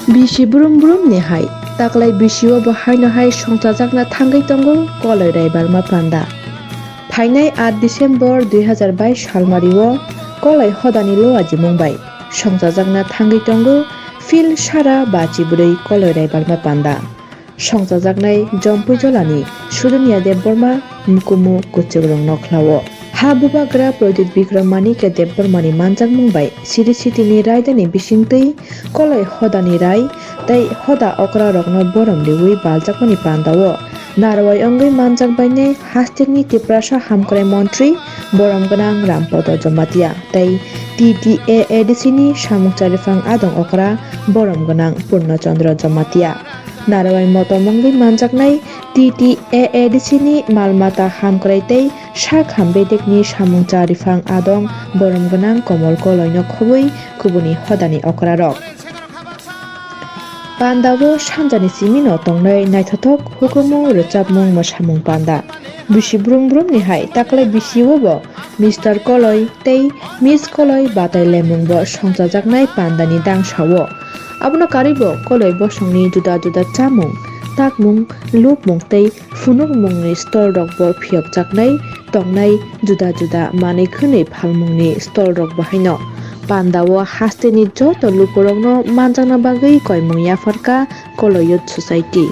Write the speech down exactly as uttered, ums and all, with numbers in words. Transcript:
Bisi brum brum ni hai, taklai bisi o bo haino hai songchajakna thangwi tongo Koloi Raibalma panda. Phainai aat December dui hazar bais salmari o Koloi hodani luajimung bai songchajakna thangwi tongo Phil Sara bachi bwrwi Koloi Raibalma panda. Songchajaknai Jompui Jolani Sudunia Debbarma mukumu kwchwk rwngno khlao. Ha bubagra Pradyut Bikram Manikya Debbarmani manjakmung bai Siri Sitini raidani bisingtwi Koloi hodani rai tei hoda okra rokno borom riwi baljakmani pandao narwai wngwi manjak bainai hasteni Tiprasa hamkrai montri borom gwnang Rampodo Jamatia tei T T A A D C ni samung chariphan adong okra borom gwnang Purno Chandra Jamatia. Narwai motom wngwi manjaknai T T A A D C ni mal mata hamkrai tei sak ham bedekni samung cha riphang adong borom gwnang Komol Koloino khobwi kubuni hodani okrarok. Pandao sanjani simino tongnai naithothok hukumu rwchapmung mwsamung panda. Bisi brum brumni hai taklai bisi o bo Mister Koloi tei Miss Koloi batai lemung bo songchajaknai pandani dangsa o. Abono karwi bo Koloi bosongni juda juda chamung, takmung, lupmung tei phunukmungni stall rok bo phiyokjaknai tongnai juda juda manwi khwnwi phalmungni stall rok bo haino. Pandao hasteni joto lukurokno manjakna bagwi koimung yapharkha Koloi Youth Society.